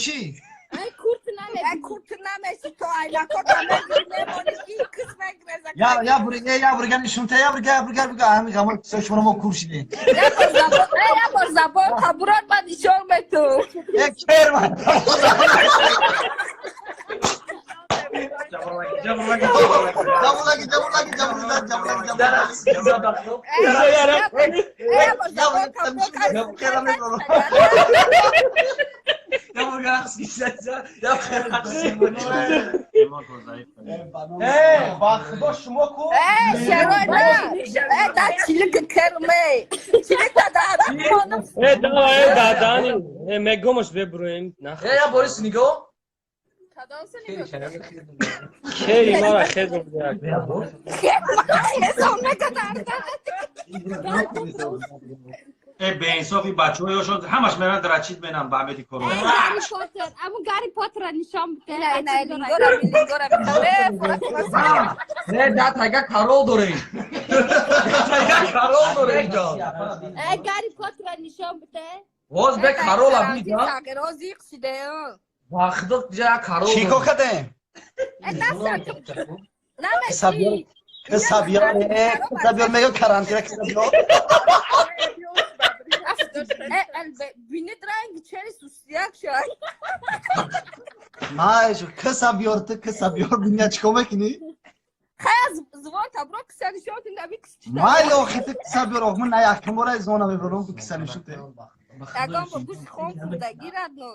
намепӯшӣ? Курт намеши то айнако намемонӣ кис мегреза. Я я бури я бури гани шунта я бури я бури я бури ҳами гамо шумо мо кур шидем. Я бор забон табурот ба нишон мету. Э керма. Жабурлаги, Жабурлаги жабурлаги жабурлаги жабурлаги. Я бор забон табурот. Э, ба худо шумо ку? Э, шерой на. Э, да чилик керме. Чилик да Э, давай, э, дадани. Э, мегомаш бебруем. Э, я Борис нигоҳ. Кери мара хезм як. Хезм накадар. Э, беинсофи бачаҳоёшон ҳамаш меран драчид менам ба Амеди коро. Гарри Поттер, аму Гарри Поттера нишон бите. Не, не, лингора, лингора. Не, да тайга карол дорем. Тайга карол дорем ҷо. Э, Гарри Поттера нишон бите. Воз бе карол абида. Рози қшиде. Ба худо ҷа карол. Чӣ кор кардем? Э, намеши. Кисабиёр, кисабиёр мегӯ карантина кисабиёр. Бинед ранг чери сустияк шай. Майш, кисабиёр ту кисабиёр биня чӣ кор мекунӣ? Хай звон табро киса нишон тин даби кис. Майли охи ту кисабиёр ох ман на якум бора звона мебарам ку киса нишон те. Ягон бо гӯшти хом хӯрдагӣ радно.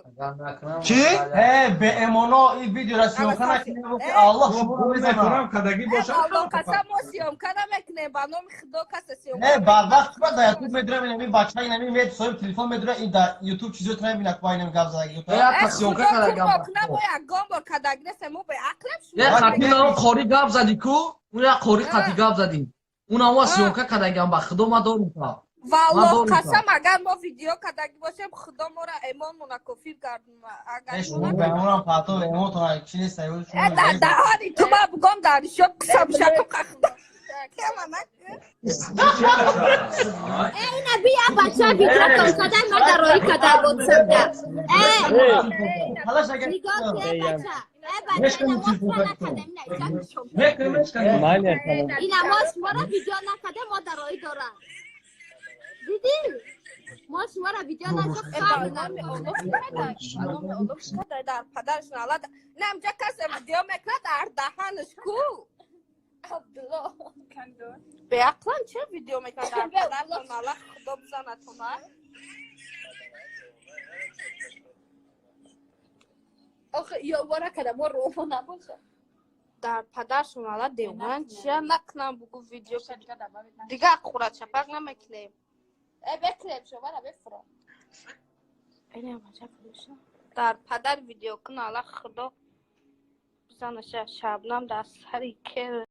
Чӣ? Э, беэмоно ин видеора съёмка накунем ки Аллоҳ шуморо мезанад. Кадаги бошад. Аллоҳ қасам мо съёмка намекунем ба номи Худо каса съёмка. Э, бадбахт ма дар Ютуб медурам инами бача инами мед соҳиб телефон медура ин дар Ютуб чизо тра мебинад ку инами гап задаги. Э, та съёмка кадагам. Мо ягон бор кадаги нестем мо беақлем шумо. Э, хати нам қори гап зади ку? Уна қори қати гап зади. Уна ма съёмка кадагам ба Худо ма дорум та. Валлоҳ қасам агар мо видео кадаги бошем Худо мора эмонмона кофир гардона. Агар шумо ба эмонам пато эмонтона чи нест Э, дар даҳони ту ма бугом дар шоб қисам шакум худо. Э, ина бия бача видео кон кадай ма дар роҳи кадай ватсапда. Э, нигоҳ кун бача. Э, бача, ина мо шумо накардем, ина иҷа нишон. Ина мо шуморо видео накардем, мо дар роҳи дорам. Дидӣ? Мо шуморо видео накардем. Дар падараш налад. Не, амҷа касе видео мекунад дар даҳанаш ку. Абдулло. Беақлан че видео мекунад дар падаратон налад Худо бизанатона. Охе, ё бора када мо ромо набоша. Дар падаршон налад девонан чия накунам бугу видео. Дига хӯрад чапак намекунем. Э, бекунем шуморо бефуро. Дар падар видео кун ала Худо бизанаша Шабнам дар сари кер.